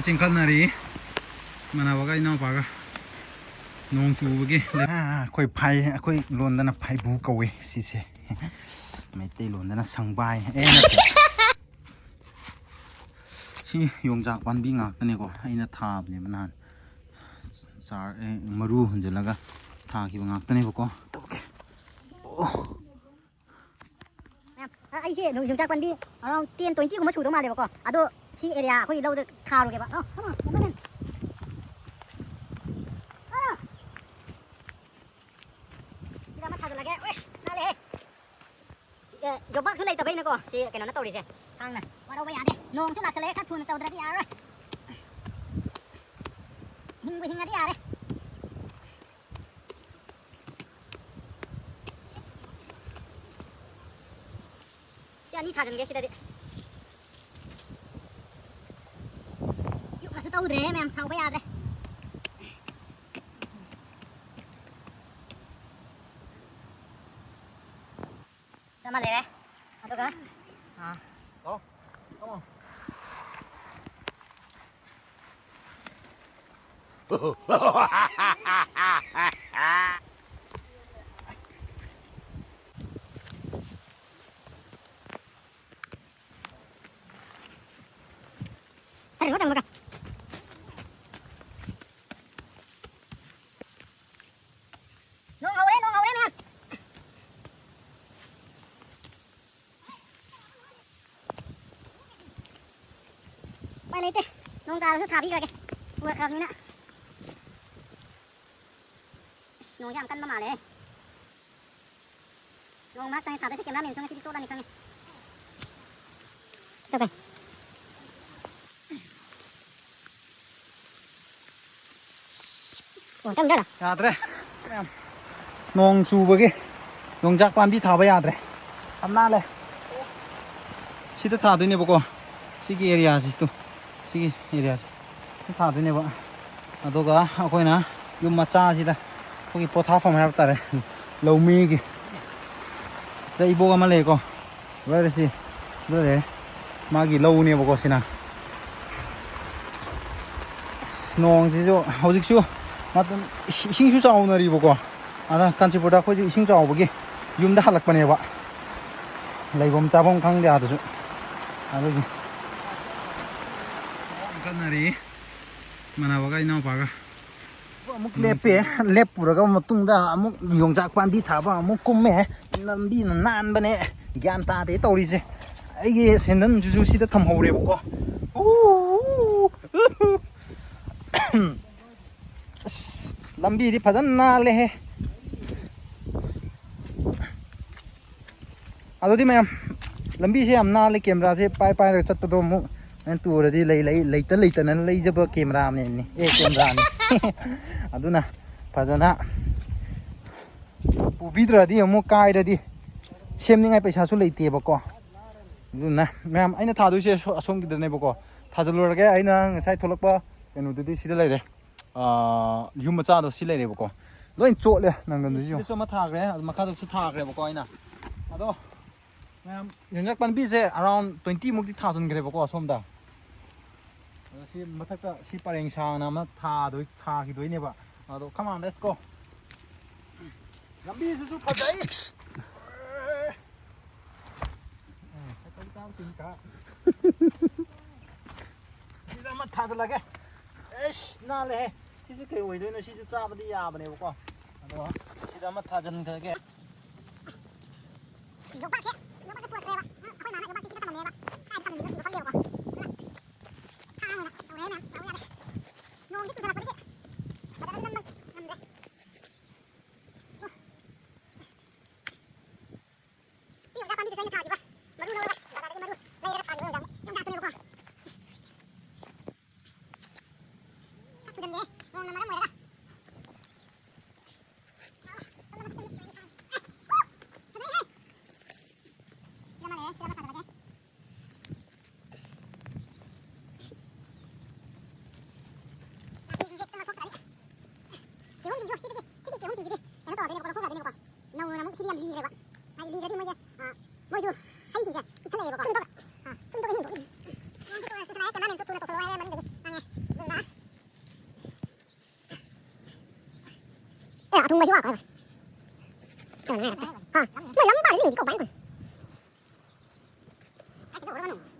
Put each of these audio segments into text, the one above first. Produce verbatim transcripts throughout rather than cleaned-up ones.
ꯆꯤꯡꯈꯠꯅꯔꯤ ꯏꯃꯥꯟꯅꯕꯒ ꯏꯅꯥꯎꯄꯥꯒ꯫ ꯅꯣꯡ ꯆꯨꯕꯒꯤ꯫ ꯑꯩꯈꯣꯏ ꯐꯥꯏ, ꯑꯩꯈꯣꯏ ꯂꯣꯟꯗꯅ ꯐꯥꯏꯕꯨ ꯀꯧꯋꯦ ꯁꯤꯁꯦ꯫ ꯃꯩꯇꯩꯂꯣꯟꯗꯅ ꯁꯪꯕꯥꯏ꯫ ꯑꯦ, ꯅꯠꯇꯦ꯫ ꯁꯤ ꯌꯣꯡꯆꯥꯛ ꯄꯥꯝꯕꯤ ꯉꯥꯛꯇꯅꯦꯀꯣ, ꯑꯩꯅ ꯊꯥꯕꯅꯦꯕ ꯅꯍꯥꯟ꯫ ꯆꯥꯔ-, ꯑꯦ, ꯃꯔꯨ ꯍꯨꯟꯖꯤꯜꯂꯒ ꯊꯥꯈꯤꯕ ꯉꯥꯛꯇꯅꯦꯕꯀꯣ꯫ ꯇꯧꯒꯦ꯫ ꯑꯣ꯫ ꯃꯌꯥꯝ, ꯑ-, ꯑꯩꯁꯦ ꯌꯣꯡꯆꯥꯛ ꯄꯥꯝꯕꯤ around ten twenty ꯒꯨꯝꯕ ꯁꯨꯗꯧ ꯃꯥꯜꯂꯦꯕꯀꯣ꯫ ꯑꯗꯣ ꯁꯤ area ꯑꯩꯈꯣꯏ ꯂꯧꯗ ꯊꯥꯔꯨꯒꯦꯕ꯫ ꯑꯣ, come on, come on. ꯑꯣ꯫ ꯁꯤꯗ ꯑꯃ ꯊꯥꯖꯤꯜꯂꯒꯦ꯫ ꯎꯏꯁ, ꯅꯥꯜꯂꯦꯍꯦ꯫ ꯑꯦ, ꯌꯣꯝꯄꯥꯛꯁꯨ ꯂꯩꯇꯕꯩꯅꯀꯣ ꯁꯤ ꯀꯩꯅꯣꯅ ꯇꯧꯔꯤꯁꯦ꯫ ꯊꯥꯡꯅ ꯋꯥꯔꯧꯕ ꯌꯥꯗꯦ꯫ ꯅꯣꯡꯁꯨ ꯂꯥꯛꯁꯜꯂꯛꯑꯦ, ꯈꯔ ꯊꯨꯅ ꯇꯧꯗ꯭ꯔꯗꯤ ꯌꯥꯔꯔꯣꯏ꯫ ꯍꯤꯡꯕꯨ ꯍꯤꯡꯉꯗꯤ ꯌꯥꯔꯦ꯫ ꯁꯤ ꯑꯅꯤ ꯊꯥꯖꯤꯟꯒꯦ ꯁꯤꯗꯗꯤ꯫ ꯌꯨꯝꯅꯁꯨ ꯇꯧꯗ꯭ꯔꯦꯍꯦ ꯃꯌꯥꯝ, ꯁꯥꯎꯕ ꯌꯥꯗ꯭ꯔꯦ꯫ ꯆꯞ ꯃꯥꯟꯅꯔꯦ꯫ ꯑꯗꯨꯒ, ꯑꯥ꯫ ꯀꯔꯤꯅꯣ ꯆꯪꯕꯒ? ꯅꯣꯡ ꯍꯧꯔꯦ, ꯅꯣꯡ ꯍꯧꯔꯦ, ꯃꯌꯥꯝ꯫ ꯎꯄꯥꯏ ꯂꯩꯇꯦ꯫ ꯅꯣꯡ ꯇꯥꯔꯁꯨ ꯊꯥꯕꯤꯈ꯭ꯔꯒꯦ꯫ ꯄꯨꯔꯛꯈ꯭ꯔꯕꯅꯤꯅ꯫ ꯑꯁ, ꯅꯣꯡꯁꯦ ꯌꯥꯝ ꯀꯟꯕ ꯃꯥꯜꯂꯦ꯫ ꯅꯣꯡ ꯃꯔꯛꯇꯅꯤ ꯊꯥꯗꯣꯏꯁꯦ, cameraman ꯁꯨ ꯉꯁꯤꯗꯤ ꯆꯣꯠꯂꯅꯤ ꯈꯪꯉꯦ꯫ ꯇꯧ ꯀꯩ꯫ ꯑꯣ, ꯆꯪꯗ꯭ꯔꯥ? ꯌꯥꯗ꯭ꯔꯦ꯫ ꯅꯣꯡ ꯆꯨꯕꯒꯤ ꯌꯣꯡꯆꯥꯛ ꯄꯥꯝꯕꯤ ꯊꯥꯕ ꯌꯥꯗ꯭ꯔꯦ꯫ ꯌꯥꯝ ꯅꯥꯜꯂꯦ꯫ ꯁꯤꯗ ꯊꯥꯗꯣꯏꯅꯦꯕꯀꯣ꯫ ꯁꯤꯒꯤ area ꯁꯤ ꯇꯨ꯫ ꯁꯤꯒꯤ area ꯁꯦ ꯁꯤ ꯊꯥꯗꯣꯏꯅꯦꯕ꯫ ꯑꯗꯨꯒ ꯑꯩꯈꯣꯏꯅ ꯌꯨꯝ ꯃꯆꯥꯁꯤꯗ ꯑꯩꯈꯣꯏꯒꯤ ꯄꯣꯊꯥꯐꯝ ꯍꯥꯏꯕ ꯇꯥꯔꯦ, ꯂꯧꯃꯤꯒꯤ꯫ ꯁꯤꯗ ꯏꯕꯣꯛ ꯑꯃ ꯂꯩꯀꯣ, ꯂꯣꯏꯔꯦ ꯁꯤ, ꯂꯣꯏꯔꯦ꯫ ꯃꯥꯒꯤ ꯂꯧꯅꯦꯕꯀꯣ ꯁꯤꯅ꯫ ꯅꯣꯡꯁꯤꯁꯨ ꯍꯧꯖꯤꯛꯁꯨ ꯃꯇꯝ, ꯏꯁꯤꯡꯁꯨ ꯆꯥꯎꯅꯔꯤꯕꯀꯣ꯫ ꯑꯗ ꯀꯥꯟꯆꯤꯄꯨꯔꯗ ꯑꯩꯈꯣꯏꯁꯨ ꯏꯁꯤꯡ ꯆꯥꯎꯕꯒꯤ ꯌꯨꯝꯗ ꯍꯜꯂꯛꯄꯅꯦꯕ꯫ ꯂꯩꯐꯝ ꯆꯥꯐꯝ ꯈꯪꯗꯦ ꯑꯗꯨꯁꯨ꯫ ꯑꯗꯨꯒꯤ ꯀꯟꯅꯔꯤ ꯃꯅꯥꯕꯒ ꯏꯅꯥꯎꯄꯥꯒ꯫ ꯑꯃꯨꯛ ꯂꯦꯞꯄꯦ꯫ ꯂꯦꯞꯄꯨꯔꯒ ꯃꯇꯨꯡꯗ ꯑꯃꯨꯛ ꯌꯣꯡꯆꯥꯛ ꯄꯥꯝꯕꯤ ꯊꯥꯕ ꯑꯃꯨꯛ ꯀꯨꯝꯃꯦ꯫ ꯂꯝꯕꯤꯅ ꯅꯥꯟꯕꯅꯦ꯫ ꯒ꯭ꯌꯥꯟ ꯇꯥꯗꯦ ꯇꯧꯔꯤꯁꯦ꯫ ꯑꯩꯒꯤ ꯁꯦꯟꯗꯟꯁꯤꯁꯨ ꯁꯤꯗ ꯊꯝꯍꯧꯔꯦꯕꯀꯣ꯫ ꯎ, ꯑꯁ, ꯂꯝꯕꯤꯗꯤ ꯐꯖꯅ ꯅꯥꯜꯂꯦꯍꯦ꯫ ꯑꯗꯨꯗꯤ ꯃꯌꯥꯝ, ꯂꯝꯕꯤꯁꯦ ꯌꯥꯝ ꯅꯥꯜꯂꯦ꯫ ꯀꯦꯃꯦꯔꯥꯁꯦ ꯄꯥꯏ ꯄꯥꯏꯔꯒ ꯆꯠꯄꯗꯣ ꯑꯃꯨꯛ ꯅꯪ ꯇꯨꯔꯗꯤ ꯂꯩ-, ꯂꯩ-, ꯂꯩꯇ ꯂꯩꯇꯅ ꯂꯩꯖꯕ ꯀꯦꯃꯦꯔꯥꯃꯦꯟꯅꯤ꯫ ꯑꯦ, ꯀꯦꯃꯦꯔꯥꯅꯤ꯫ ꯑꯗꯨꯅ ꯐꯖꯅ ꯄꯨꯕꯤꯗ꯭ꯔꯗꯤ ꯑꯃꯨꯛ ꯀꯥꯏꯔꯗꯤ ꯁꯦꯝꯅꯤꯡꯉꯥꯏ ꯄꯩꯁꯥꯁꯨ ꯂꯩꯇꯦꯕꯀꯣ꯫ ꯑꯗꯨꯅ ꯃꯌꯥꯝ, ꯑꯩꯅ ꯊꯥꯗꯣꯏꯁꯦ ꯑꯁꯣ-, ꯑꯁꯣꯝꯒꯤꯗꯅꯦꯕꯀꯣ꯫ ꯊꯥꯖꯤꯜꯂꯨꯔꯒꯦ꯫ ꯑꯩꯅ ꯉꯁꯥꯏ ꯊꯣꯛꯂꯛꯄ ꯀꯩꯅꯣꯗꯨꯗꯤ ꯁꯤꯗ ꯂꯩꯔꯦ꯫ ꯑꯥ, ꯌꯨꯝ ꯃꯆꯥꯗꯣ ꯁꯤ ꯂꯩꯔꯦꯕꯀꯣ꯫ ꯂꯣꯏ ꯆꯣꯠꯂꯦ ꯅꯪꯒꯟꯗꯨꯁꯨ ꯌꯦꯡꯉꯨ꯫ ꯁꯤꯗꯁꯨ ꯑꯃ ꯊꯥꯈ꯭ꯔꯦ, ꯑꯗꯨ ꯃꯈꯥꯗꯁꯨ ꯊꯥꯈ꯭ꯔꯦꯕꯀꯣ ꯑꯩꯅ꯫ ꯑꯗꯣ ꯃꯌꯥꯝ, ꯌꯣꯡꯆꯥꯛ ꯄꯥꯝꯕꯤꯁꯦ around twenty ꯃꯨꯛꯇꯤ ꯊꯥꯖꯤꯟꯈ꯭ꯔꯦꯕꯀꯣ ꯑꯁꯣꯝꯗ꯫ ꯑꯗꯣ ꯁꯤ ꯃꯊꯛꯇ ꯁꯤ ꯄꯔꯦꯡ ꯁꯥꯡꯅ ꯑꯃ ꯊꯥꯗꯣꯏ-, ꯊꯥꯈꯤꯗꯣꯏꯅꯦꯕ꯫ ꯑꯗꯣ come on, let's go꯫ ꯂꯝꯕꯤꯁꯤꯁꯨ ꯐꯖꯩ꯫ ꯁꯤꯗ ꯑꯃ ꯊꯥꯖꯤꯜꯂꯒꯦ꯫ ꯑꯩꯁ, ꯅꯥꯜꯂꯦꯍꯦ꯫ ꯁꯤꯁꯦ ꯀꯩ ꯑꯣꯏꯗꯣꯏꯅꯣ? ꯁꯤꯁꯨ ꯆꯥꯕꯗꯤ ꯌꯥꯕꯅꯦꯕꯀꯣ꯫ ꯑꯗꯣ ꯁꯤꯗ ꯑꯃ ꯊꯥꯖꯤꯟꯈ꯭ꯔꯒꯦ꯫ ꯌꯣꯄꯥꯛꯁꯦ, ꯌꯣꯄꯥꯛꯁꯦ ꯄꯨꯔꯛꯇ꯭ꯔꯦꯕ꯫ ꯑꯩꯈꯣꯏ ꯃꯥꯅ ꯌꯣꯄꯥꯛꯁꯦ ꯁꯤꯗ ꯊꯝꯃꯝꯃꯦꯕ꯫ ꯀꯥꯏꯗ ꯊꯝꯃꯤꯅꯣ ꯊꯤꯕ ꯈꯪꯗꯦꯕꯀꯣ꯫ ꯑꯗꯨꯅ ꯊꯥꯡ ꯑꯣꯏꯅ ꯇꯧꯔꯦ ꯃꯌꯥꯝ, ꯇꯧ ꯌꯥꯔꯦ꯫ ꯅꯣꯡꯁꯦ ꯆꯨꯁꯜꯂꯛꯄꯗꯒꯤ ꯕꯖꯥꯔꯗ ꯅꯝꯕ ꯉꯝꯗ꯭ꯔꯦ꯫ ꯁꯤ ꯌꯣꯡꯆꯥꯛ ꯄꯥꯝꯕꯤꯗꯨꯁꯨ ꯑꯩꯅ ꯊꯥꯈꯤꯕ꯫ ꯃꯔꯨ ꯂꯧꯔꯒ, ꯕꯖꯥꯔꯗꯒꯤ ꯃꯔꯨ ꯂꯩꯔꯒ ꯊꯥꯈꯤꯕ ꯌꯣꯡꯆꯥꯛ, ꯌꯣꯡꯆꯥꯛꯇꯨꯅꯦꯕꯀꯣ꯫ ꯈꯔ ꯊꯨꯖꯟꯒꯦ, ꯅꯣꯡꯅ ꯃꯔꯝ ꯑꯣꯏꯔꯒ꯫ ꯐꯖꯩꯍꯦ! ꯁꯤꯗ ꯑꯃ ꯂꯩꯔꯦ, ꯁꯤꯗ ꯑꯃ ꯊꯥꯖꯤꯜꯂꯒꯦ꯫ ꯅꯥꯄꯤꯁꯤꯡꯁꯦ ꯈꯤꯇꯪ ꯂꯧꯊꯣꯛꯇ꯭ꯔꯗꯤ꯫ ꯀꯤꯍꯣꯝꯁꯤꯡꯁꯨ ꯁꯤꯗꯒꯤ, ꯁꯤꯒꯤ ꯀꯤꯍꯣꯝꯁꯤꯡꯁꯤꯗꯤ ꯀꯩꯅꯣ ꯇꯧꯔꯗꯣꯏꯅꯦꯕꯀꯣ, ꯂꯧꯊꯣꯛꯈ꯭ꯔꯗꯣꯏꯅꯦꯕꯀꯣ꯫ ꯅꯧꯅ ꯑꯃꯨꯛ ꯁꯤꯗꯤ ꯌꯥꯝ ꯂꯤꯔꯦꯕ꯫ ꯍꯥꯏꯗꯤ ꯂꯤꯔꯗꯤ ꯃꯣꯏꯁꯦ, ꯑꯥ, ꯃꯣꯏꯁꯨ ꯍꯩꯁꯤꯡꯁꯦ ꯄꯤꯛꯁꯜꯂꯛꯑꯦꯕꯀꯣ꯫ ꯑꯥ, ꯊꯨꯝꯗꯣ ꯂꯣꯏ ꯍꯨꯟꯗꯣꯛꯈꯤꯅꯤ꯫ ꯅꯣꯡꯁꯦ ꯆꯨꯔꯦ, ꯆꯨꯁꯜꯂꯛꯑꯦ, cameraman ꯁꯨ ꯊꯨꯅ ꯇꯧꯁꯜꯂꯣ ꯍꯥꯏꯔꯦ ꯃꯅꯨꯡꯗꯒꯤ꯫ ꯈꯪꯉꯦ꯫ ꯑꯗꯨꯅ ꯑꯊꯨꯝꯕꯁꯤ ꯋꯥ ꯈꯔ꯫ ꯀꯩꯅꯣ ꯉꯥꯏꯔꯛꯇꯦ꯫ ꯍꯥ? ꯃꯣꯏ ꯂꯝ ꯄꯥꯔꯤ ꯃꯤꯡꯗꯤ ꯀꯧꯕ ꯍꯥꯏꯅꯤ꯫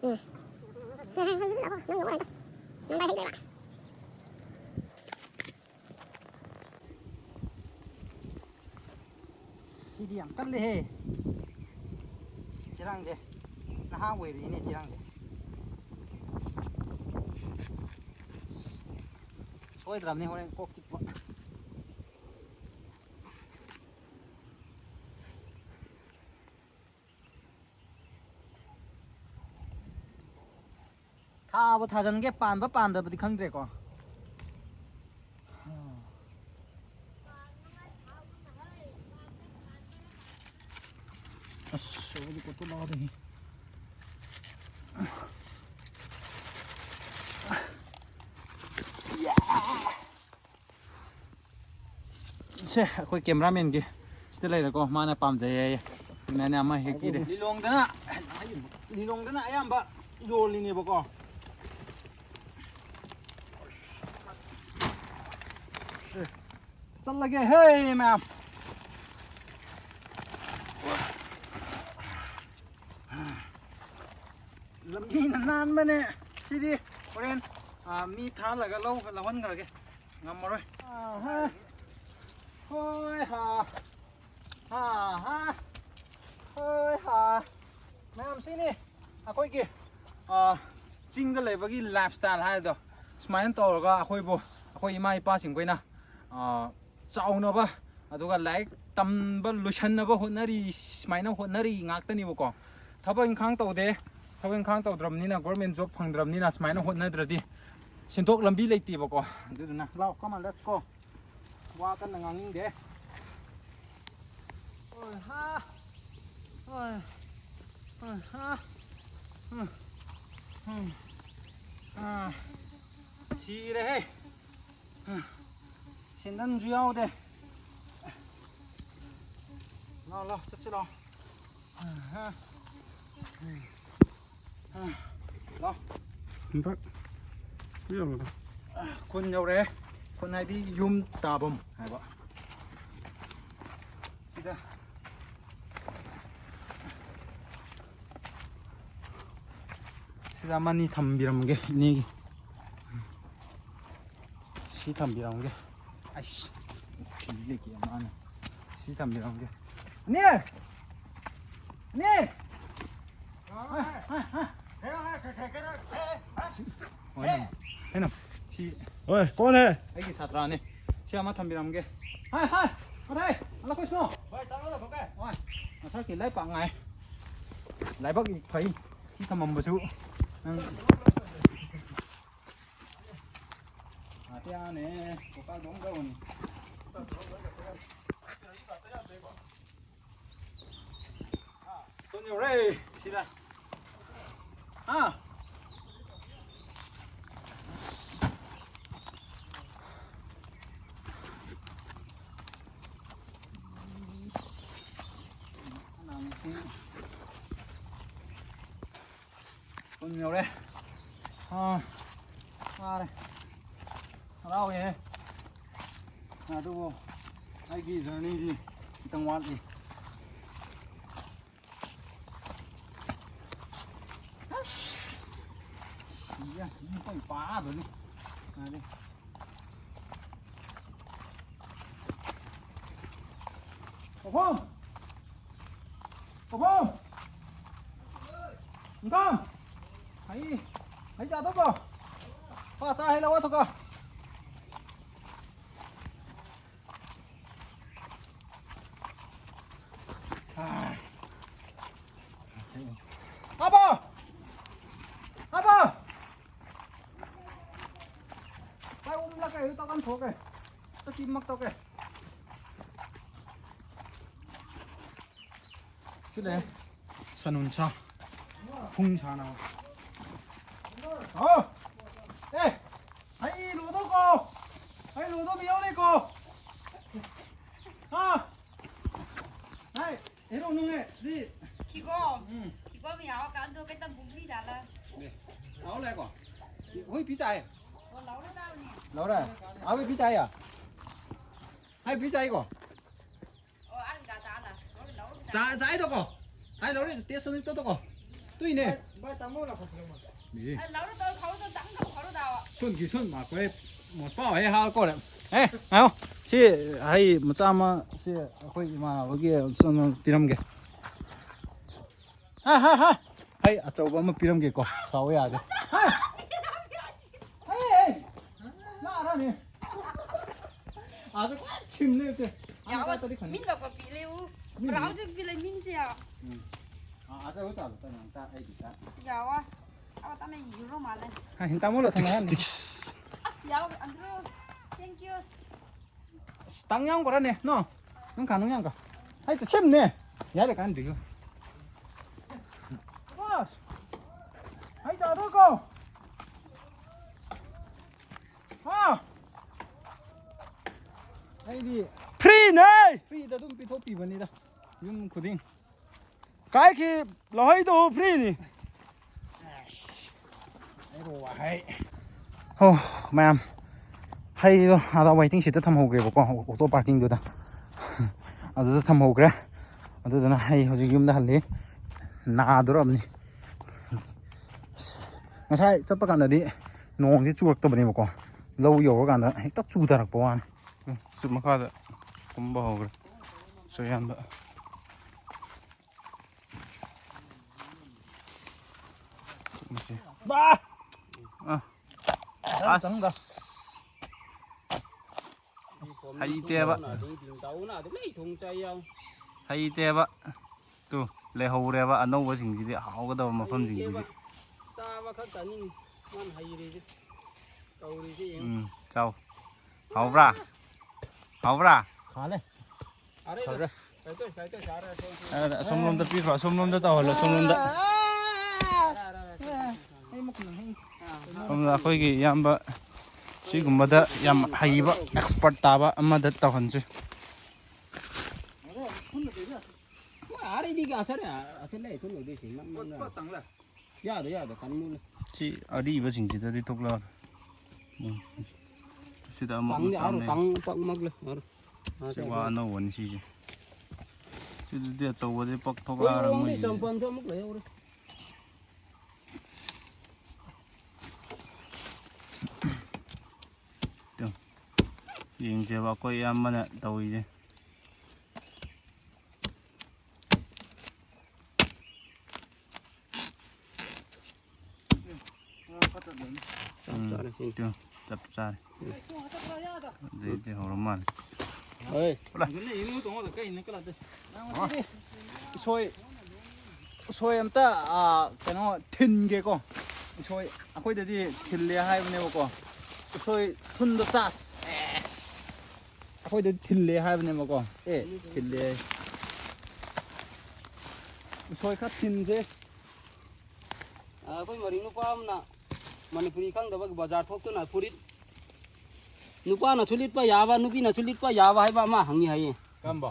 ꯎꯝ꯫ ꯅꯪ ꯌꯧꯔꯛꯑꯣ ꯍꯥꯏꯗꯣ꯫ ꯅꯪ ꯄꯥꯏ ꯍꯩꯗꯣꯏꯕ꯫ ꯁꯤꯗꯤ ꯌꯥꯝ ꯀꯜꯂꯦꯍꯦ꯫ ꯆꯦꯔꯥꯡꯁꯦ꯫ ꯅꯍꯥ ꯑꯣꯏꯔꯤꯅꯦ ꯆꯦꯔꯥꯡꯁꯦ꯫ ꯁꯣꯏꯗ꯭ꯔꯕꯅꯤ ꯍꯣꯔꯦꯟ ꯀꯣꯛ ꯆꯤꯛꯄ꯫ ꯊꯥꯕꯨ ꯊꯥꯖꯟꯒꯦ, ꯄꯥꯟꯕ ꯄꯥꯟꯗꯕꯗꯤ ꯈꯪꯗ꯭ꯔꯦꯀꯣ꯫ ꯑꯁ, ꯑꯩꯗꯤ ꯀꯣꯠꯊꯣꯛꯂꯛꯑꯗꯤ꯫ ꯁꯦ, ꯑꯩꯈꯣꯏ cameramanꯒꯤ ꯁꯤꯗ ꯂꯩꯔꯦꯀꯣ, ꯃꯥꯅ ꯄꯥꯝꯖꯩ ꯍꯥꯏꯌꯦ꯫ ꯑꯗꯨꯃꯥꯏꯅ ꯑꯃ ꯍꯦꯛ ꯄꯤꯔꯦ꯫ ꯂꯤꯂꯣꯡꯗꯅ, ꯂꯤꯂꯣꯡꯗꯅ ꯑꯌꯥꯝꯕ ꯌꯣꯜꯂꯤꯅꯦꯕꯀꯣ꯫ ꯁꯦ, ꯆꯠꯂꯒꯦ ꯍꯦ ꯃꯌꯥꯝ꯫ ꯂꯝꯕꯤꯅ ꯅꯥꯟꯕꯅꯦ꯫ ꯁꯤꯗꯤ ꯍꯣꯔꯦꯟ, ꯑ, ꯃꯤ ꯊꯥꯍꯜꯂꯒ ꯂꯧ-, ꯂꯧꯍꯟꯈ꯭ꯔꯒꯦ꯫ ꯉꯝꯃꯔꯣꯏ꯫ ꯑꯍꯥ꯫ ꯍꯣꯏ ꯍꯥ꯫ ꯍꯥ ꯍꯥ꯫ ꯍꯣꯏ ꯍꯥ꯫ ꯃꯌꯥꯝ ꯁꯤꯅꯤ ꯑꯩꯈꯣꯏꯒꯤ, ꯑ, ꯆꯤꯡꯗ ꯂꯩꯕꯒꯤ lifestyle ꯍꯥꯏꯗꯣ꯫ ꯁꯨꯃꯥꯏꯅ ꯇꯧꯔꯒ ꯑꯩꯈꯣꯏꯕꯨ, ꯑꯩꯈꯣꯏ ꯏꯃꯥ ꯏꯄꯥꯁꯤꯡꯈꯣꯏꯅ, ꯑ, ꯆꯥꯎꯅꯕ, ꯑꯗꯨꯒ ꯂꯥꯏꯔꯤꯛ ꯇꯝꯕ ꯂꯣꯏꯁꯟꯅꯕ ꯍꯣꯠꯅꯔꯤ, ꯁꯨꯃꯥꯏꯅ ꯍꯣꯠꯅꯔꯤ ꯉꯥꯛꯇꯅꯦꯕꯀꯣ꯫ ꯊꯕꯛ ꯏꯪꯈꯥꯡ ꯇꯧꯗꯦ, ꯊꯕꯛ ꯏꯪꯈꯥꯡ ꯇꯧꯗ꯭ꯔꯕꯅꯤꯅ, government job ꯐꯪꯗ꯭ꯔꯕꯅꯤꯅ ꯁꯨꯃꯥꯏꯅ ꯍꯣꯠꯅꯗ꯭ꯔꯗꯤ ꯁꯦꯟꯊꯣꯛ ꯂꯝꯕꯤ ꯂꯩꯇꯦꯕꯀꯣ꯫ ꯑꯗꯨꯗꯨꯅ ꯂꯥꯎ, come on, let's go. ꯋꯥ ꯀꯟꯅ ꯉꯥꯡꯅꯤꯡꯗꯦ꯫ ꯍꯣꯏ ꯍꯥ꯫ ꯍꯣꯏ꯫ ꯍꯣꯏ ꯍꯥ꯫ ꯎꯝ꯫ ꯎꯝ꯫ ꯑꯥ꯫ ꯁꯤꯔꯦꯍꯦ꯫ ꯁꯦꯟꯗꯟꯁꯨ ꯌꯥꯎꯗꯦ꯫ ꯂꯥꯎ, ꯂꯥꯎ, ꯆꯠꯁꯤ ꯂꯥꯎ꯫ ꯂꯥꯎ꯫ ꯍꯟꯗꯛ ꯁꯤ ꯌꯧꯔꯦ꯫ ꯈꯨꯟ ꯌꯧꯔꯛꯑꯦ꯫ ꯈꯨꯟ ꯍꯥꯏꯗꯤ ꯌꯨꯝ ꯇꯥꯐꯝ ꯍꯥꯏꯕ꯫ ꯁꯤꯗ ꯑꯃꯅꯤ ꯊꯝꯕꯤꯔꯝꯒꯦ, ꯏꯅꯦꯒꯤ꯫ ꯁꯤ ꯊꯝꯕꯤꯔꯝꯒꯦ꯫ ꯑꯩꯁ, ꯁꯤ ꯂꯩꯒꯦ ꯃꯥꯅ꯫ ꯁꯤ ꯊꯝꯕꯤꯔꯝꯒꯦ꯫ ꯏꯅꯦ! ꯏꯅꯦ! ꯍꯣꯏ, ꯅꯝ꯫ ꯍꯣꯏ, ꯅꯝ꯫ ꯁꯤ ꯑꯣꯏ, ꯀꯣꯟ ꯍꯦ? ꯑꯩꯒꯤ ꯁꯥꯇ꯭ꯔꯥꯅꯤ꯫ ꯁꯤ ꯑꯃ ꯊꯝꯕꯤꯔꯝꯒꯦ꯫ ꯍꯥꯏ, ꯍꯥꯏ! ꯑꯔꯦ! ꯑꯂ ꯀꯣꯏꯁꯅꯣ! ꯍꯣꯏ, ꯃꯁꯥꯀꯤ ꯂꯥꯏ ꯄꯥꯛ ꯉꯥꯏ꯫ ꯂꯥꯏꯕꯛ ꯐꯩ꯫ ꯁꯤ ꯊꯝꯃꯝꯕꯁꯨ ꯅꯪ꯫ ꯑꯇꯤꯌꯥꯅꯦ, ꯀꯣꯀꯥ ꯗꯣꯡ ꯗꯧꯅꯤ꯫ ꯇꯣꯟ ꯌꯧꯔꯦ, ꯁꯤꯗ꯫ ꯍꯥ? ꯀꯨꯟ ꯌꯧꯔꯦ꯫ ꯑꯥ, ꯋꯥꯔꯦ꯫ ꯍꯔꯥꯎꯋꯦꯍꯦ꯫ ꯑꯗꯨꯕꯨ ꯑꯩꯒꯤ ꯖꯔꯅꯤꯗꯤ ꯈꯤꯇꯪ ꯋꯥꯠꯂꯤ꯫ ꯑꯁ! ꯁꯤꯒ ꯃꯤ ꯄꯪꯄꯥꯗꯨꯅꯤ꯫ ꯉꯥꯏꯔꯦ꯫ ꯄꯥꯎꯈꯣꯝ! ꯄꯥꯎꯈꯣꯝ! ꯏꯟꯀꯝ! ꯍꯩ, ꯍꯩ ꯆꯥꯗꯧꯕ꯭ꯔꯣ? ꯄꯥ ꯆꯥ ꯍꯩ ꯂꯧ ꯋꯥꯊꯣꯛꯀ꯫ ꯑꯥ꯫ ꯑꯕꯣ! ꯑꯕꯣ! ꯄꯥꯏ ꯎꯝꯂꯛꯀꯦ, ꯍꯧꯖꯤꯛ ꯇꯧꯀꯥꯟ ꯊꯣꯛꯀꯦ꯫ ꯇ ꯇꯤꯝꯃꯛ ꯇꯧꯀꯦ꯫ ꯁꯤ ꯂꯩ꯫ ꯁꯟ ꯎꯟꯁꯥ꯫ ꯐꯨꯡ ꯁꯥꯅꯕ꯫ ꯑꯣ! ꯑꯦ! ꯑꯩ ꯂꯣꯗꯧꯀꯣ! ꯑꯩ ꯂꯣꯗꯧ ꯃꯤ ꯌꯥꯎꯔꯦꯀꯣ! ꯑꯥ! ꯍꯥꯏ! ꯍꯦꯔꯣ ꯅꯨꯡꯉꯥꯏ! ꯗꯤ! ꯀꯤꯒꯣꯝ! ꯎꯝ꯫ ꯀꯤꯒꯣꯝ ꯌꯥꯎꯔꯀꯥꯟꯗꯣ ꯀꯩꯇꯪ ꯄꯨꯡꯕꯤꯖꯥꯠꯂ? ꯅꯦ꯫ ꯂꯥꯎ ꯂꯥꯛꯑꯦꯀꯣ? ꯍꯣꯏ, ꯄꯤ ꯆꯥꯏ꯫ ꯑꯣ, ꯂꯧꯔ ꯆꯥꯕꯅꯤ꯫ ꯂꯧꯔ? ꯑꯥ, ꯍꯣꯏ, ꯄꯤ ꯆꯥꯏꯌꯦ? ꯍꯥꯏ, ꯄꯤ ꯆꯥꯏꯀꯣ? ꯑꯣ, ꯑꯥ, ꯒꯥ ꯆꯥ ꯆꯥꯏꯗꯀꯣ꯫ ꯍꯥꯏ ꯂꯧꯔꯦ ꯇꯦꯁ ꯑꯅꯤ ꯇꯧꯗꯀꯣ꯫ ꯇꯨꯏꯅꯦ꯫ ꯚꯥꯏ ꯇꯥꯃꯣ ꯂꯥꯛꯈꯠꯄꯤꯔꯣ꯫ ꯃꯤꯗꯤ꯫ ꯑꯦ, ꯂꯧꯔꯣ ꯇꯧ ꯈꯥꯎꯗꯣ ꯆꯪꯗꯧ ꯈꯥꯎꯗꯣ ꯗꯥꯋꯥ꯫ ꯁꯨꯟꯒꯤ ꯁꯨꯟ ꯃꯥ ꯀꯣꯏ ꯃꯣꯁꯄꯥ ꯍꯦ ꯍꯥ ꯀꯣꯔꯦ꯫ ꯑꯦ ꯉꯥꯏꯌꯣ꯫ ꯁꯤ ꯍꯩ ꯃꯆꯥ ꯑꯃ ꯁꯤ ꯑꯩꯈꯣꯏ ꯏꯃꯥꯟꯅꯕꯒꯤ ꯁꯨꯝ ꯄꯤꯔꯝꯒꯦ꯫ ꯍꯥ ꯍꯥ ꯍꯥ꯫ ꯍꯩ ꯑꯆꯧꯕ ꯑꯃ ꯄꯤꯔꯝꯒꯦꯀꯣ꯫ ꯁꯥꯎ ꯌꯥꯗꯦ꯫ ꯍꯥ꯫ ꯍꯩ ꯍꯩ꯫ ꯂꯥꯛꯑꯔꯅꯤ꯫ ꯑꯥꯗ ꯀꯣꯏ ꯁꯤꯝ ꯂꯩꯔꯦ꯫ ꯌꯥꯋꯥ, ꯀꯥꯏ ꯇꯗꯤ ꯈꯟꯅꯤ꯫ ꯃꯤꯟ ꯕꯥ ꯄꯤ ꯂꯩ ꯎ꯫ ꯃꯤꯟ ꯕ꯭ꯔꯥꯎꯟ ꯕꯤ꯫ ꯁꯨ ꯄꯤ ꯂꯩ ꯃꯤꯟꯁꯦ ꯌꯥ꯫ ꯎꯝ꯫ ꯑꯥ, ꯑꯥꯗ ꯍꯣꯏ ꯆꯥꯕ ꯇꯟ ꯌꯥꯝ ꯆꯥ ꯑꯩꯗꯤ ꯆꯥ꯫ ꯌꯥꯋꯥ꯫ ꯑꯕ ꯇꯥꯃꯦ ꯌꯨꯔꯣ ꯃꯥꯜꯂꯦ꯫ ꯍꯥ, ꯍꯤꯟ ꯇꯥꯃꯣ ꯂꯣ ꯊꯝꯃꯣ ꯍꯥꯏꯅꯤ꯫ ꯑꯁ ꯌꯥꯎ ꯑꯟꯗ꯭ꯔꯣ꯫ Thank you꯫ ꯑꯁ, ꯇꯥꯡ ꯌꯥꯝ ꯀꯣꯔꯥꯅꯦ, ꯅꯣ? ꯅꯪ ꯈꯥ ꯅꯪ ꯌꯥꯝ ꯀ꯫ ꯍꯥꯏ ꯇ ꯁꯦꯝꯅꯦ꯫ ꯌꯥꯔꯦ ꯀꯥꯟ ꯗꯤꯌꯣ꯫ ꯕꯣꯁ꯫ ꯍꯥꯏ ꯇ ꯗꯣ ꯀꯣ꯫ ꯍꯥ꯫ ꯑꯩꯗꯤ ꯐ꯭ꯔꯤꯅꯦ꯫ ꯐ꯭ꯔꯤꯗ ꯑꯗꯨꯝ ꯄꯤꯊꯣꯛꯄꯤꯕꯅꯤꯗ ꯌꯨꯝ ꯈꯨꯗꯤꯡ꯫ ꯀꯥꯏꯈꯤ ꯂꯧꯍꯩꯗꯣ ꯐ꯭ꯔꯤꯅꯤ꯫ ꯍꯣ ꯃꯌꯥꯝ, ꯍꯩꯗꯣ ꯑꯥꯗ ꯋꯦꯇꯤꯡ ꯁꯦꯠꯇ ꯊꯝꯍꯧꯈ꯭ꯔꯦꯕꯀꯣ, ꯑꯣꯇꯣ ꯄꯥꯔꯀꯤꯡꯗꯨꯗ꯫ ꯑꯗꯨꯗ ꯊꯝꯍꯧꯈ꯭ꯔꯦ꯫ ꯑꯗꯨꯗꯨꯅ ꯍꯩ ꯍꯧꯖꯤꯛ ꯌꯨꯝꯗ ꯍꯜꯂꯤ꯫ ꯅꯥꯗꯣꯔꯕꯅꯤ꯫ ꯑꯁ, ꯉꯁꯥꯏ ꯆꯠꯄ ꯀꯥꯟꯗꯗꯤ ꯅꯣꯡꯁꯤ ꯆꯨꯔꯛꯇꯕꯅꯦꯕꯀꯣ, ꯂꯧ ꯌꯧꯔꯀꯥꯟꯗ ꯍꯦꯛꯇ ꯆꯨꯊꯔꯛꯄ ꯋꯥꯅꯤ꯫ ꯎꯝ, ꯆꯨꯝ ꯃꯈꯥꯗ ꯀꯨꯝꯕ ꯍꯧꯈ꯭ꯔꯦ꯫ ꯆꯣꯌꯥꯟꯗ꯫ ꯃꯁꯤ꯫ ꯕꯥ! ꯑ꯫ ꯑꯁ꯫ ꯆꯪꯒ꯫ ꯍꯩꯇꯦꯕ꯫ ꯍꯩꯇꯦꯕ꯫ ꯇꯨ, ꯂꯩꯍꯧꯔꯦꯕ ꯑꯅꯧꯕꯁꯤꯡꯁꯤꯗꯤ, ꯍꯥꯎꯒꯗꯕ ꯃꯐꯝꯁꯤꯡꯁꯤꯗꯤ꯫ ꯆꯥꯕ ꯈꯛꯇꯅꯤ ꯃꯥꯅ ꯍꯩꯔꯤꯁꯦ꯫ ꯇꯧꯔꯤꯁꯦ ꯌꯦꯡꯉꯨ꯫ ꯎꯝ, ꯆꯥꯎ꯫ ꯍꯥꯎꯕ꯭ꯔꯥ? ꯍꯥꯎꯕ꯭ꯔꯥ? ꯈꯥꯂꯦ꯫ ꯐꯔꯦ꯫ ꯑ, ꯑꯁꯣꯝꯂꯣꯝꯗ ꯄꯤꯈ꯭ꯔꯣ, ꯑꯁꯣꯝꯂꯣꯝꯗ ꯇꯧꯍꯜꯂꯣ, ꯑꯁꯣꯝꯂꯣꯝꯗ꯫ ꯁꯣꯝꯗ ꯑꯩꯈꯣꯏꯒꯤ ꯏꯌꯥꯝꯕ ꯁꯤꯒꯨꯝꯕꯗ ꯌꯥꯝ ꯍꯩꯕ, expert ꯇꯥꯕ ꯑꯃꯗ ꯇꯧꯍꯟꯁꯤ꯫ ꯑꯥꯔꯩꯗꯤ ꯑꯁꯔ ꯑꯁꯔ ꯂꯩ ꯊꯨꯝ ꯑꯣꯏꯗꯣꯏꯁꯤ ꯃꯝ ꯃꯝ ꯂꯥ꯫ ꯌꯥꯗ ꯌꯥꯗ ꯀꯟꯃꯨꯂꯦ꯫ ꯁꯤ ꯑꯔꯤꯕꯁꯤꯡꯁꯤꯗꯗꯤ ꯊꯣꯛꯂꯛꯑꯔꯣꯏ꯫ ꯎꯝ꯫ ꯁꯤꯗ ꯑꯃꯨꯛ ꯇꯥꯡꯗꯤ ꯃꯆꯥ ꯑꯥꯔꯣ ꯑꯃ ꯂꯩ꯫ ꯇꯥꯡ ꯄꯥꯛ ꯃꯛꯂꯦ ꯑꯥꯔꯣ꯫ ꯁꯤ ꯋꯥ ꯑꯅꯧꯕꯅꯤ ꯁꯤꯁꯦ꯫ ꯁꯤꯗꯗꯤ ꯑꯆꯧꯕꯗꯤ ꯄꯛ ꯊꯣꯛꯂꯛꯑꯔꯣꯏ ꯃꯣꯏꯁꯤꯗꯤ꯫ ꯇꯨ, ꯌꯦꯡꯁꯦꯕ ꯑꯩꯈꯣꯏ ꯏꯌꯥꯝꯕꯅ ꯇꯧꯔꯤꯁꯦ꯫ ꯎꯝ, ꯆꯞ ꯆꯥꯔꯦ꯫ ꯑꯗꯨꯗꯩꯗꯤ ꯍꯧꯔ ꯃꯥꯜꯂꯦ꯫ ꯍꯣꯏ꯫ ꯎꯁꯣꯏ, ꯎꯁꯣꯏ ꯑꯝꯇ, ꯑꯥ, ꯀꯩꯅꯣ, ꯊꯤꯟꯒꯦꯀꯣ꯫ ꯎꯁꯣꯏ ꯑꯩꯈꯣꯏꯗꯗꯤ ꯊꯤꯜꯂꯦ ꯍꯥꯏꯕꯅꯦꯕꯀꯣ꯫ ꯎꯁꯣꯏ ꯊꯨꯟꯗꯣ ꯆꯥꯁ꯫ ꯑꯦ꯫ ꯑꯩꯈꯣꯏꯗꯗꯤ ꯊꯤꯜꯂꯦ ꯍꯥꯏꯕꯅꯦꯕꯀꯣ꯫ ꯑꯦ, ꯊꯤꯜꯂꯦ꯫ ꯎꯁꯣꯏ ꯈꯔ ꯊꯤꯟꯁꯦ꯫ ꯑ, ꯑꯩꯈꯣꯏ ꯃꯔꯤ ꯅꯨꯄꯥ ꯑꯃꯅ ꯃꯅꯤꯄꯨꯔꯤ ꯈꯪꯗꯕꯒꯤ ꯕꯖꯥꯔ ꯊꯣꯛꯇꯨꯅ ꯐꯨꯔꯤꯠ ꯅꯨꯄꯥꯅꯁꯨ ꯂꯤꯠꯄ ꯌꯥꯕ, ꯅꯨꯄꯤꯅꯁꯨ ꯂꯤꯠꯄ ꯌꯥꯕ ꯍꯥꯏꯕ ꯑꯃ ꯍꯪꯉꯤ ꯍꯥꯏꯌꯦ꯫ ꯀꯔꯝꯕ?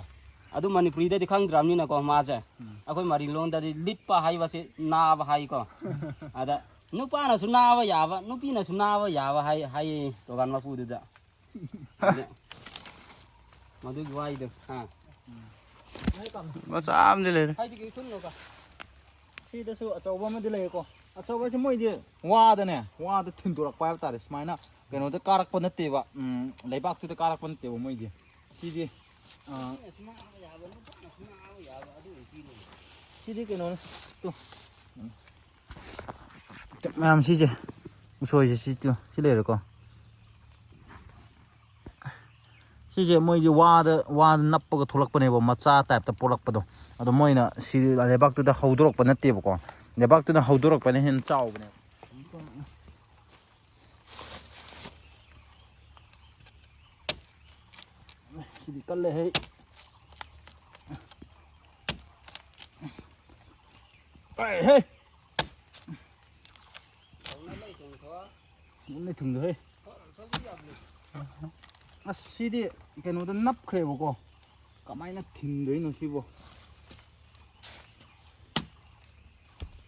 ꯑꯗꯨ ꯃꯅꯤꯄꯨꯔꯤꯗꯗꯤ ꯈꯪꯗ꯭ꯔꯕꯅꯤꯅꯀꯣ, ꯃꯥꯁꯦ꯫ ꯎꯝ꯫ ꯑꯩꯈꯣꯏ ꯃꯔꯤ ꯂꯣꯟꯗꯗꯤ ꯂꯤꯠꯄ ꯍꯥꯏꯕꯁꯦ ꯅꯥꯕ ꯍꯥꯏꯀꯣ꯫ ꯑꯗ ꯅꯨꯄꯥꯅꯁꯨ ꯅꯥꯕ ꯌꯥꯕ, ꯅꯨꯄꯤꯅꯁꯨ ꯅꯥꯕ ꯌꯥꯕ ꯍꯥꯏ, ꯍꯥꯏꯌꯦ ꯗꯨꯀꯥꯟ ꯃꯄꯨꯗꯨꯗ꯫ ꯑꯗ ꯃꯗꯨꯒꯤ ꯋꯥꯍꯩꯗꯣ, ꯍꯥ? ꯃꯆꯥ ꯑꯃꯗꯤ ꯂꯩꯔꯦ꯫ ꯍꯥꯏꯗꯤ ꯀꯩ ꯈꯨꯟꯅꯣꯀꯣ? ꯁꯤꯗꯁꯨ ꯑꯆꯧꯕ ꯑꯃꯗꯤ ꯂꯩꯌꯦꯀꯣ꯫ ꯑꯆꯧꯕ ꯍꯥꯏꯁꯦ ꯃꯣꯏꯗꯤ ꯋꯥꯗꯅꯦ, ꯋꯥꯗ ꯊꯤꯟꯗꯣꯔꯛꯄ ꯍꯥꯏꯕ ꯇꯥꯔꯦ꯫ ꯁꯨꯃꯥꯏꯅ ꯀꯩꯅꯣꯗ ꯀꯥꯔꯛꯄ ꯅꯠꯇꯦꯕ, ꯎꯝ, ꯂꯩꯕꯥꯛꯇꯨꯗ ꯀꯥꯔꯛꯄ ꯅꯠꯇꯦꯕ ꯃꯣꯏꯗꯤ꯫ ꯁꯤꯗꯤ, ꯑ, ꯁꯤꯗꯤ ꯀꯩꯅꯣꯅꯦ꯫ ꯇꯨ꯫ ꯃꯌꯥꯝ ꯁꯤꯁꯦ, ꯎꯁꯣꯏꯁꯦ ꯁꯤ ꯇꯨ, ꯁꯤ ꯂꯩꯔꯦꯀꯣ꯫ ꯁꯤꯁꯦ ꯃꯣꯏꯒꯤ ꯋꯥꯗ, ꯋꯥꯗ ꯅꯞꯄꯒ ꯊꯣꯛꯂꯛꯄꯅꯦꯕ, ꯃꯆꯥ ꯇꯥꯏꯞꯇ ꯄꯣꯛꯂꯛꯄꯗꯣ꯫ ꯑꯗꯣ ꯃꯣꯏꯅ ꯁꯤ ꯂꯩꯕꯥꯛꯇꯨꯗ ꯍꯧꯗꯣꯔꯛꯄ ꯅꯠꯇꯦꯕꯀꯣ, ꯂꯩꯕꯥꯛꯇꯨꯗ ꯍꯧꯗꯣꯔꯛꯄꯅ ꯍꯦꯟꯅ ꯆꯥꯎꯕꯅꯦꯕ꯫ ꯁꯤꯗꯤ ꯀꯜꯂꯦꯍꯦ꯫ ꯑꯩ ꯍꯦ꯫ ꯅꯨꯡꯅ ꯊꯨꯡꯗꯣꯏ꯫ ꯑꯁ, ꯁꯤꯗꯤ ꯀꯩꯅꯣꯗ ꯅꯞꯈ꯭ꯔꯦꯕꯀꯣ꯫ ꯀꯃꯥꯏꯅ ꯊꯤꯟꯗꯣꯏꯅꯣ ꯁꯤꯕꯣ?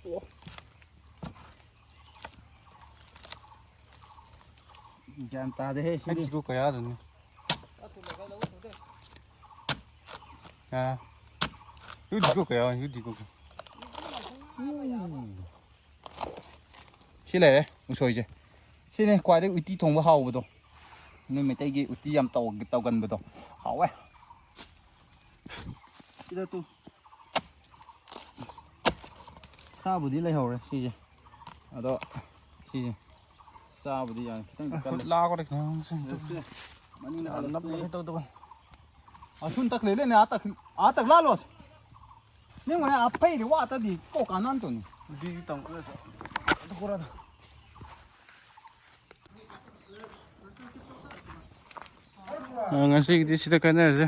ꯑꯣ꯫ ꯒ꯭ꯌꯥꯟ ꯇꯥꯗꯦꯍꯦ ꯁꯤꯗꯤ꯫ ꯑꯩꯁꯤꯕꯨ ꯀꯌꯥꯗꯅꯣ? ꯑꯥ꯫ ꯌꯨꯗꯤ ꯀꯣꯛ ꯀꯌꯥ, ꯌꯨꯗꯤ ꯀꯣꯛ ꯀꯌꯥ꯫ ꯎꯝ꯫ ꯁꯤ ꯂꯩꯔꯦ, ꯎꯁꯣꯏꯁꯦ꯫ ꯁꯤꯅꯦ ꯈ꯭ꯋꯥꯏꯗꯒꯤ ꯎꯇꯤ ꯊꯣꯡꯕ ꯍꯥꯎꯕꯗꯣ꯫ ꯅꯣꯏ ꯃꯩꯇꯩꯒꯤ ꯎꯇꯤ ꯌꯥꯝ ꯇꯧ-, ꯇꯧꯒꯟꯕꯗꯣ꯫ ꯍꯥꯎꯋꯦ꯫ ꯁꯤꯗ ꯇꯨ꯫ ꯁꯥꯕꯨꯗꯤ ꯂꯩꯍꯧꯔꯦ ꯁꯤꯁꯦ꯫ ꯑꯗꯣ ꯁꯤꯁꯦ ꯆꯥꯕꯗꯤ ꯌꯥꯅꯤ꯫ ꯈꯤꯇꯪꯗꯤ ꯀꯜꯂꯦ꯫ ꯂꯥꯛꯑꯣ, ꯈꯤꯇꯪ ꯁꯦ, ꯃꯅꯤꯡꯗ ꯍꯜꯂꯁꯤ꯫ ꯅꯞꯅꯕ ꯇꯧꯗꯕ꯫ ꯑꯁꯨꯝ ꯇꯛ ꯂꯩ ꯂꯩꯅꯦ, ꯑꯥ ꯇꯛ-, ꯑꯥ ꯇꯛ ꯂꯥꯜꯂꯣ꯫ ꯅꯪ ꯃꯅꯦ ꯑꯥ ꯐꯩꯗꯤ ꯋꯥꯇꯗꯤ ꯀꯣ ꯀꯥꯟꯅꯟ ꯇꯣꯅꯤ꯫ ꯗꯤ ꯇꯝ-, ꯑꯗꯨ ꯀꯣꯔꯥꯗ꯫ ꯑ, ꯉꯁꯤꯒꯤꯗꯤ ꯁꯤꯗ ꯀꯥꯏꯅꯔꯁꯦ꯫